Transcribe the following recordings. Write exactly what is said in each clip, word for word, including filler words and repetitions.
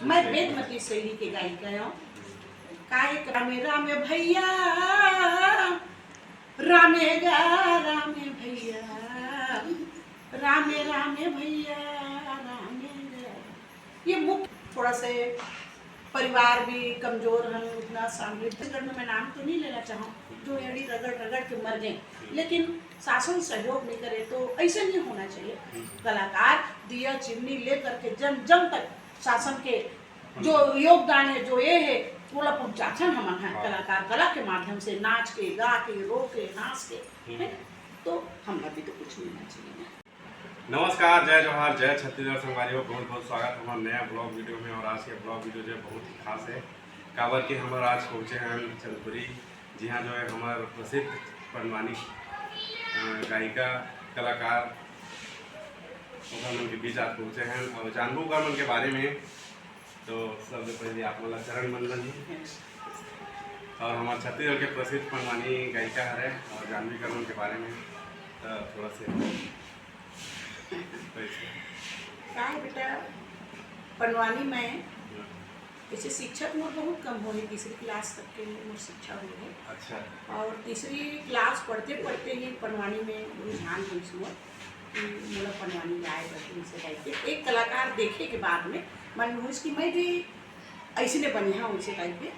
मैं वेदमती शैली के गायिका हूँ। का एक रामे रामे भैया, रामे गा रामे भैया, रामे रामे भैया, रामे गा। ये मुख्य थोड़ा से परिवार भी कमजोर हन, उतना समृद्ध। छत्तीसगढ़ में मैं नाम तो नहीं लेना चाहूँ, जो एड़ी रगड़ रगड़ के मर गए, लेकिन शासन सहयोग नहीं करे तो ऐसे नहीं होना चाहिए। कलाकार दिया चिमनी ले करके जन जन तक शासन के जो योगदान है, जो ये है, ओला पहुंचाथन हमन ह। हाँ। कलाकार कला के माध्यम से नाच के, गा के, रो के, हंस के, हम्म। है ना? तो हमला भी तो कुछ मिलना चाहिए ना। नमस्कार, जय जोहार, जय छत्तीसगढ़ संगवारी हो। बहुत बहुत स्वागत हमारे नया ब्लॉग वीडियो में। और आज के ब्लॉग वीडियो जो है बहुत ही खास है, काबर के हमर आज पहुँचे हैं चंदपुरी, जिहाँ जो है हमर प्रसिद्ध पंडवानी, अ, गायिका, कलाकार, ओकर मन के बीच आज पहुँचे हैं और जानबो ओकर मन के बारे में। तो सबले पहले आप मन ला चरण वंदन है। और हमारे छत्तीसगढ़ के प्रसिद्ध पंडवानी गायिका हरे और जानबो ओकर मन के बारे में तो थोड़ा से कैसे? काय बेटा, पंडवानी में हाँ। ऐसे शिक्षा तो मोर बहुत कम होए, तीसरी क्लास तक के मोर शिक्षा होए है। अच्छा। और तीसरी क्लास पढ़ते पढ़ते ही पंडवानी में रुझान होइस मोर कि मोला पंडवानी गाए बर, ऐसे टाइप के एक कलाकार देखे के बाद में मन में होइस कि मैं भी ऐसे ने बनिहा, वैसे टाइप के।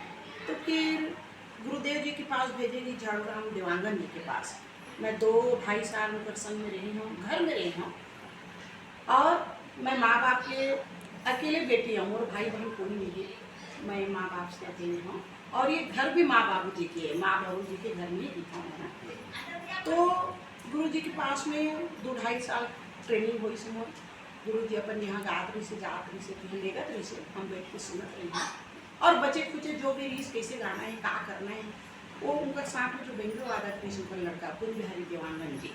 तो फिर गुरुदेव जी के पास भेजे रही, झाड़ू राम देवांगन जी के पास। मैं दो ढाई साल उनकर संग में रही हूँ, घर में रही हूँ। और मैं माँ बाप के अकेले बेटी हूँ, मोर भाई बहन कोई नहीं है। मैं माँ बाप से अकेले हूँ और ये घर भी माँ बाबू जी के है, माँ बाबू जी के घर में ही दिखा हूँ मैं। तो गुरु जी के पास में दो ढाई साल ट्रेनिंग हुई से मोर। गुरु जी अपन यहाँ गात रही से, जात रही से, कहीं लेगत रही से, हम बैठ के सुनत रही हूँ। और बचे खुचे जो भी रही, कैसे गाना है, का करना है, वो उनका साथ में जो बेंजो वादक रही से, उनका लड़का कुंज बिहारी देवांगन जी,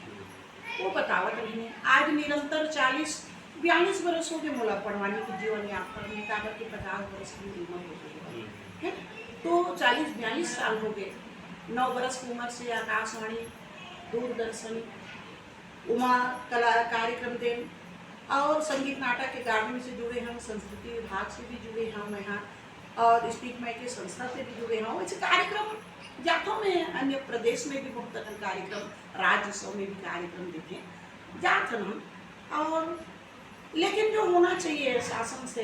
वो बतावत रहिन। आज निरंतर चालीस बयालीस बरस हो गए मोला पंडवानी के जीवन यात्रा में, काबर के पचास बरस की उम्र हो गई है। हम्म। है? तो चालीस बयालीस साल हो गए। नौ बरस की उम्र से आकाशवाणी, दूरदर्शन, उमा कला कार्यक्रम देन और संगीत नाटक अकादमी से जुड़े हम, संस्कृति विभाग से भी जुड़े हम यहाँ, और स्पीक माई के संस्था से भी जुड़े हम। ऐसे कार्यक्रम जाथों में, अन्य प्रदेश में भी बहुत अकन कार्यक्रम, राज्य उत्सव में भी कार्यक्रम देखे जात हन हम। और लेकिन जो होना चाहिए शासन से,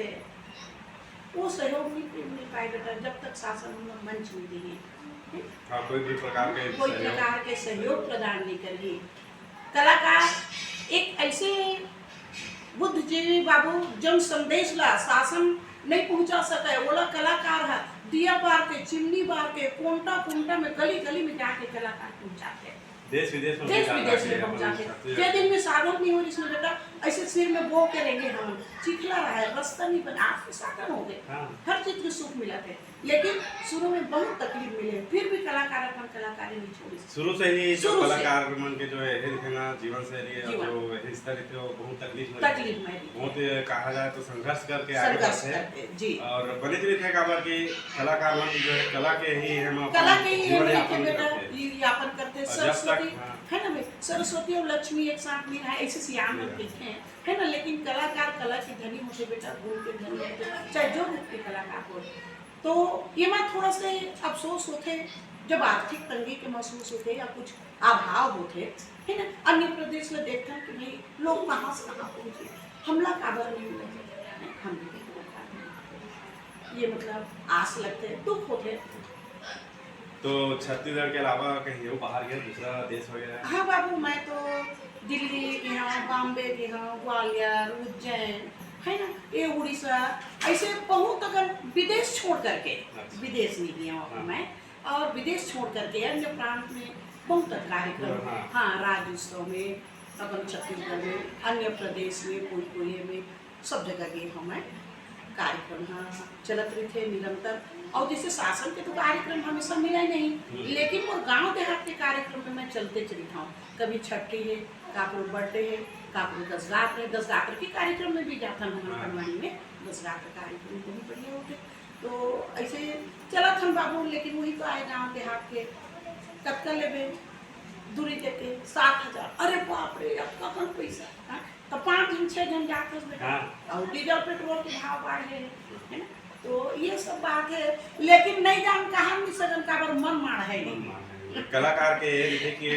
वो सहयोग नहीं मिल पाए बेटा, जब तक शासन हमें मंच नहीं देंगे। हाँ, कोई भी प्रकार के कोई सहयोग। प्रकार के सहयोग प्रदान नहीं करिए। कलाकार एक ऐसे बुद्धिजीवी बाबू, जन संदेश ला शासन नहीं पहुंचा सके, ओला कलाकार है दिया बार के, चिमनी बार के, कोंटा कोंटा में, गली गली में जाके कलाकार पहुंचाते हैं। देश विदेश में देश पहुंचाना विदेश में चाहिए, पहुंचाते हैं। छत्तीसगढ़ जे दिन में साधक नहीं हो, इसमें बेटा ऐसे सिर में बो के रहेंगे हम, चिखला रहा है, रास्ता नहीं बना, आज तो साधन हो गए, हाँ। हर चीज के सुख मिला थे। लेकिन शुरू में बहुत तकलीफ मिले, फिर भी कलाकार अपन कलाकारी नहीं छोड़ी। शुरू से ही जो शुरू से। कलाकार मन के जो है, है ना, जीवन शैली और जीवन। जो हिस्सा रहते हो, बहुत तकलीफ में तकलीफ में रहते। बहुत, ये कहा जाए तो संघर्ष करके आगे संघर्ष बढ़ते हैं। करके, जी। और बने तो रहते हैं, काबर कि कलाकार मन जो है, कला के ही हम अपन कला के ही जीवन हम यापन लेके बेटा करते हैं। ये यापन करते हैं। और जब तक, सरस्वती, हाँ। है ना भाई, सरस्वती और लक्ष्मी एक साथ में है, ऐसे सियान जी। लोग कहते हैं, है ना, लेकिन कलाकार कला की धनी होते बेटा, गुण के धनी होते, चाहे जो रूप के कलाकार हो। तो ये बात थोड़ा से अफसोस होते, जब आर्थिक तंगी के महसूस होते या कुछ अभाव होते, है ना, अन्य प्रदेश में देखते हैं कि भाई लोग कहाँ से कहाँ पहुँचे, हमला काबर नहीं मिला, हम भी तो कलाकार हैं। ये मतलब आस लगते, दुख होते। तो छत्तीसगढ़ के अलावा कहीं और बाहर गए, दूसरा देश वगैरह? हाँ बाबू, मैं तो दिल्ली गया, बॉम्बे गया, ग्वालियर, उज्जैन, है ना, ये उड़ीसा, ऐसे बहुत अगर विदेश छोड़ करके, अच्छा। विदेश नहीं गया हूँ हाँ। मैं, और विदेश छोड़ करके अन्य प्रांत में बहुत कार्यक्रम, हाँ। हाँ, राज्योत्सव में, अपन छत्तीसगढ़ में, अन्य प्रदेश में, कोई कोई में, सब जगह गए हवं मैं। कार्यक्रम ह चलत रहिथे निरंतर। और जैसे शासन के तो कार्यक्रम हमेशा मिला ही नहीं, हम्म। लेकिन मोर गांव देहात के कार्यक्रम में मैं चलते चली हूँ। कभी छठी है, काकरो बर्थडे है, काकरो दस रात है, दस रात के कार्यक्रम में भी जाता हूँ हाँ। पंडवानी में। दस रात का कार्यक्रम बहुत बढ़िया होते। तो ऐसे चलत हन बाबू, लेकिन वही तो आए गांव देहात के कतका लेबे दूरी देके सात हजार। अरे बाप रे, अब कखन पैसा, हाँ? तो पाँच झन, छह झन जात हस बेटा। हाँ। और डीजल पेट्रोल के भाव बाढ़े हे, है ना? तो ये सब बात है, लेकिन नहीं जान कहाँ नहीं सजन काबर मन माढ़े हे। मन माढ़े हे। कलाकार के ये रहिथे कि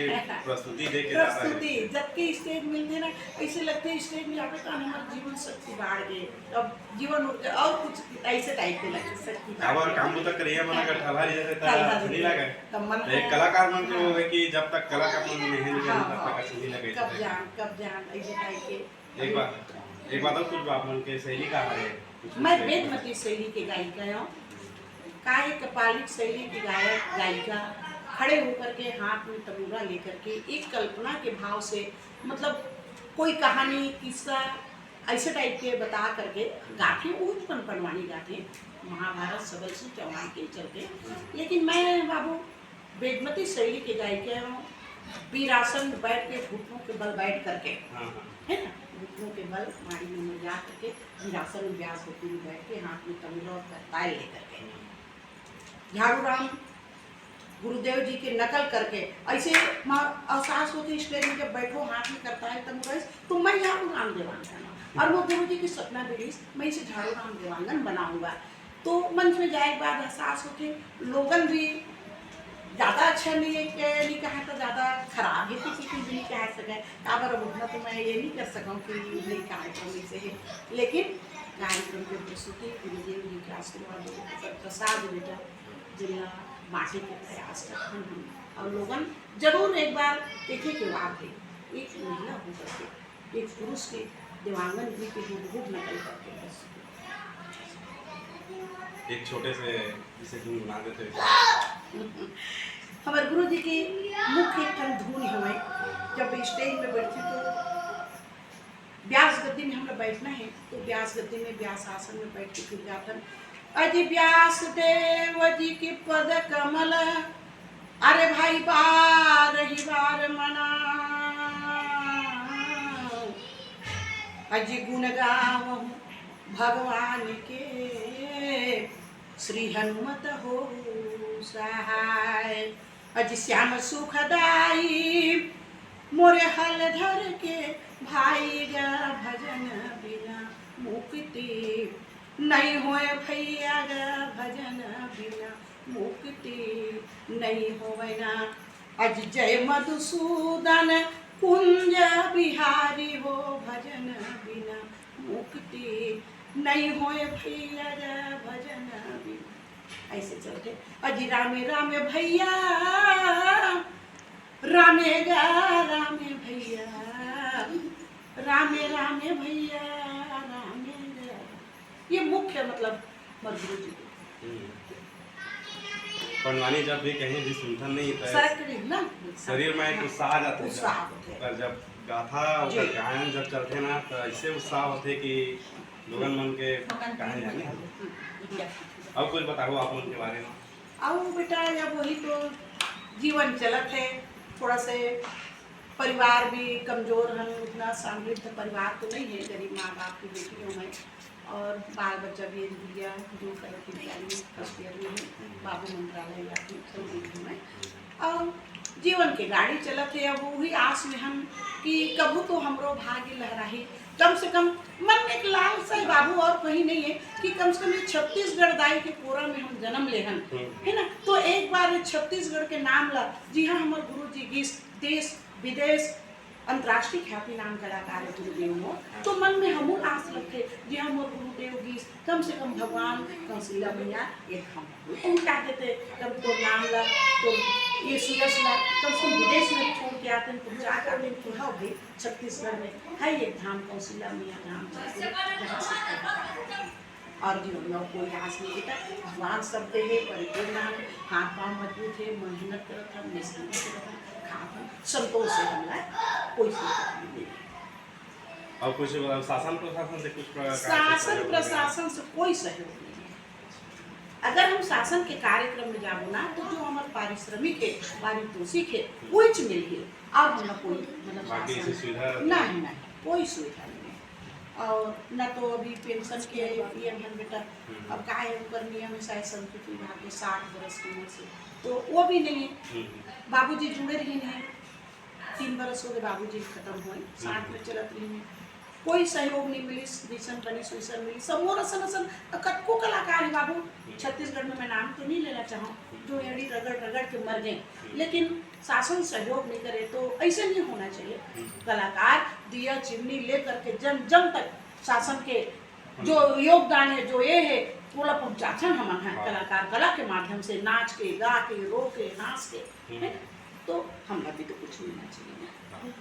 प्रस्तुति दे के जाता है। प्रस्तुति, जबकि स्टेज मिलथे ना, ऐसे लगथे स्टेज में आके तो हमार जीवन शक्ति बाढ़ गे, अब जीवन ऊर्जा और कुछ ऐसे टाइप के लगे, शक्ति बाढ़ काबर गे। काम बुता करइया मन अगर ठलहा रहिथे त ठलहा अच्छा नहीं रहिथे। लगे। त मन त एक कलाकार मन के हाँ। वो है कि जब तक कलाकार मन नहीं मिलथे, हाँ, तब हाँ। तक अच्छा नहीं लगे। कब जान, कब जान, ऐसे टाइप के। एक बात, एक बात और पूछबो, आप मन के शैली का हरे? कुछ मैं शैली? वेदमती शैली के गायिका हूँ। का एक कपालिक शैली की गायक, गायिका, खड़े होकर के हाथ में तमूरा लेकर के एक कल्पना के भाव से, मतलब, कोई कहानी, किस्सा ऐसे टाइप के बता करके गाथे, वो पनपनवानी गाथे, महाभारत सबल सिंह चौहान के चलते। लेकिन मैं बाबू वेदमती शैली के गायिका हूँ, वीरासन में बैठ के, घुटनों के बल बैठ करके, हाँ, हाँ। है ना, घुटनों के बल माड़ी में जा करके वीरासन में ब्यास गोपी में बैठ के हाथ में तमूरा और करताल लेकर के, झाड़ू राम गुरुदेव जी के नकल करके, ऐसे मा-, एहसास होथे स्टेज में जब बैठो हाथ में करताल तमूरा, तो मैं झाड़ू राम देवांगन हूँ। और वो गुरु जी की सपना भी रहिस, मैं इसे झाड़ू राम देवांगन बनाऊंगा। तो मंच में जाए के बाद एहसास होथे, लोगन भी ज्यादा अच्छा नहीं है, के नहीं कहा तो ज्यादा खराब है, तो कुछ भी नहीं कह सके। काबर अब उतना तो मैं ये नहीं कर सकूँ कि नहीं कार्यक्रम ऐसे है, लेकिन कार्यक्रम के प्रस्तुति गुरुदेव जी के आशीर्वाद और प्रसाद बेटा जिला बांटे के प्रयास करते हैं हम। और लोगन जरूर एक बार देखे के बाद एक महिला होकर के एक पुरुष के देवांगन जी के हूबहू नकल करके प्रस्तुत। एक छोटे से जिसे गुनगुना देते हैं। हमारे गुरु जी की मुख्य एक ठन धुन हवे, जब स्टेज में बैठे तो ब्यास गद्दी में हमरा बैठना है, तो ब्यास गद्दी में, ब्यास आसन में बैठ के फिर गाथन, अजी ब्यास देव जी के पद कमल, अरे भाई बार ही बार मना, अजी गुण गावहु भगवान के, श्री हनुमत हो सहाय। अजी श्याम सुखदाई मोरे हल धर के भाई गा, भजन बिना मुक्ति नहीं होय भैया गा, भजन बिना मुक्ति नहीं होय ना। अजी जय मधुसूदन कुंज बिहारी हो, भजन बिना मुक्ति नहीं होय भैया गा, भजन बिना। ऐसे चलते अजी रामे रामे भैया, रामे गा रामे भैया, रामे रामे भैया, रामे गा। ये मुख्य मतलब मोर गुरु जी के। हम्म। पंडवानी जब भी कहीं भी सुनथन नहीं तो सरक रही ना। शरीर में एक हाँ। उत्साह आ जाता है। उत्साह होता है। पर जब गाथा जी। ओकर गायन जब चलथे ना तो ऐसे उत्साह होथे कि लोगन मन के मन कहा जाए नहीं। हम्म। और कुछ बताओ आप मन के बारे में। अउ बेटा, अब वही तो जीवन चलत है, थोड़ा से परिवार भी कमजोर हन, उतना समृद्ध परिवार तो नहीं है, गरीब माँ बाप की बेटी हूँ मैं। और बाल बच्चा भी एक गुड़िया जो करत विद्यालय में फर्स्ट ईयर में है, बाबू मंत्रालय या फिर चौधरी हूँ मैं। और जीवन के गाड़ी चलत है, अब वही आस में हम कि कभू तो हमरो भाग्य लहराही, कम से कम मन में एक लालसा है बाबू, और कहीं नहीं है कि कम से कम ये छत्तीसगढ़ दाई के कोरा में हम जन्म लेहन, हम्म। है ना? तो एक बार ये छत्तीसगढ़ के नाम ला, जी हाँ, हमारे गुरु जी गीस देश विदेश अंतर्राष्ट्रीय ख्याति नाम कलाकार है गुरुदेव मोर, तो मन में हमू आस रखे, जी हाँ, मोर गुरुदेव गीस कम से कम भगवान कौशल्या मैया एक हम पहुंचा देते, तब तो नाम ला, तो ये सुयश ला कम से कम विदेश में छोड़ के आते हैं, पहुंचा कर लेते हैं। हाँ भाई, छत्तीसगढ़ में है एक धाम कौशल्या मैया धाम, जहाँ से और जीवन में कोई आस नहीं, बेटा भगवान सब दे है, परिपूर्ण है, हाथ पाँव मजबूत है, मेहनत करत है, मजदूरी करत है, खात है, संतोष है, हमला कोई चीज नहीं है। और कुछ, अ, शासन प्रशासन से कुछ प्रकार से शासन सहयोग वगैरह? प्रशासन से कोई सहयोग नहीं है। अगर हम शासन के कार्यक्रम में जाबो ना, तो जो हमार पारिश्रमिक है, पारितोषिक है, कुछ मिलही, और हमला कोई, मतलब, बाकी शासन ऐसी सुविधा? नहीं, नहीं, कोई सुविधा नहीं है। और ना तो अभी पेंशन के ये मन बेटा, हम्म। अब का है, ऊपर नियम है शायद संस्कृति विभाग के साठ बरस की उम्र से, तो वो भी नहीं है। हम्म। बाबूजी जुड़े रहिन है, तीन बरस हो गए बाबूजी खत्म हुए, साठ में चलत रहिन है। कोई सहयोग नहीं मिलिस, जइसन बनिस वइसन मिलिस। सब मोर असन असन कतको कलाकार हे बाबू, छत्तीसगढ़ में मैं नाम तो नहीं लेना चाहूँ, जो एड़ी रगड़ रगड़ के मर गए, लेकिन शासन सहयोग नहीं करे तो ऐसे नहीं होना चाहिए। कलाकार दिया चिमनी ले करके जन जन तक शासन के जो योगदान है, जो ये है, ओला पहुँचाथन हमन ह। हाँ। कलाकार कला के माध्यम से नाच के, गा के, रो के, हाँस के, हम्म। है? तो हमला भी तो कुछ मिलना चाहिए ना। हाँ।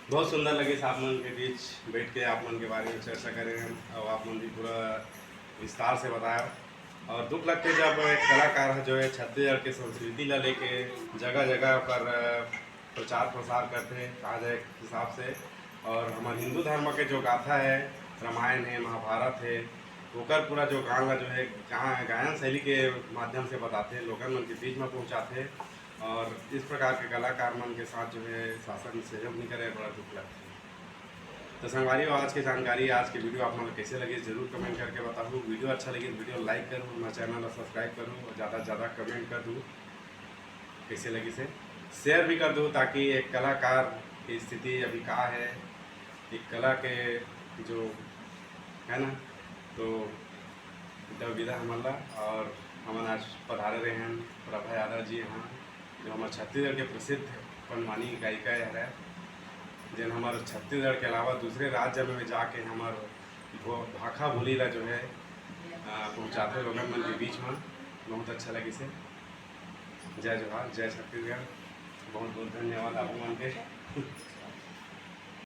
बहुत सुंदर लगिस आप मन के बीच बैठ के आप मन के बारे में चर्चा करे हन, और आप मन भी पूरा विस्तार से बताया। और दुख लगथे जब एक कलाकार ह जो है छत्तीसगढ़ के संस्कृति ला लेके जगह जगह पर प्रचार प्रसार करथे, कहा जाए हिसाब से। और हमर हिंदू धर्म के जो गाथा है, रामायण है, महाभारत है, ओकर पूरा जो गान ला जो है गा-, गायन शैली के माध्यम से बताथे, लोगन मन के बीच में पहुँचाथे। और इस प्रकार के कलाकार मन के साथ जो है शासन सहयोग नहीं करे, बड़ा दुख लगथे। तो संगवारी हो, आज के जानकारी, आज के वीडियो आप मन ला कैसे लगे, जरूर कमेंट करके बताहू। वीडियो अच्छा लगे तो वीडियो लाइक करू, हमारे चैनल ला सब्सक्राइब करू और ज़्यादा से ज़्यादा कमेंट कर दू कैसे लगिस हे, शेयर भी कर दू, ताकि एक कलाकार की स्थिति अभी का है, एक कला के जो है ना, तो तब विदा हमन ला। और हमन आज पधारे रहे हैं प्रभा यादव जी यहाँ, जो हमर छत्तीसगढ़ के प्रसिद्ध पंडवानी गायिका हरे, जेन हमर छत्तीसगढ़ के अलावा दूसरे राज्य में भी जाके हमर भो-, भाखा बोली ला जो है, आ, पहुँचाथे लोगन मन के बीच में। बहुत अच्छा लगिस हे। जय जोहार, जय छत्तीसगढ़। बहुत बहुत धन्यवाद आप मन के।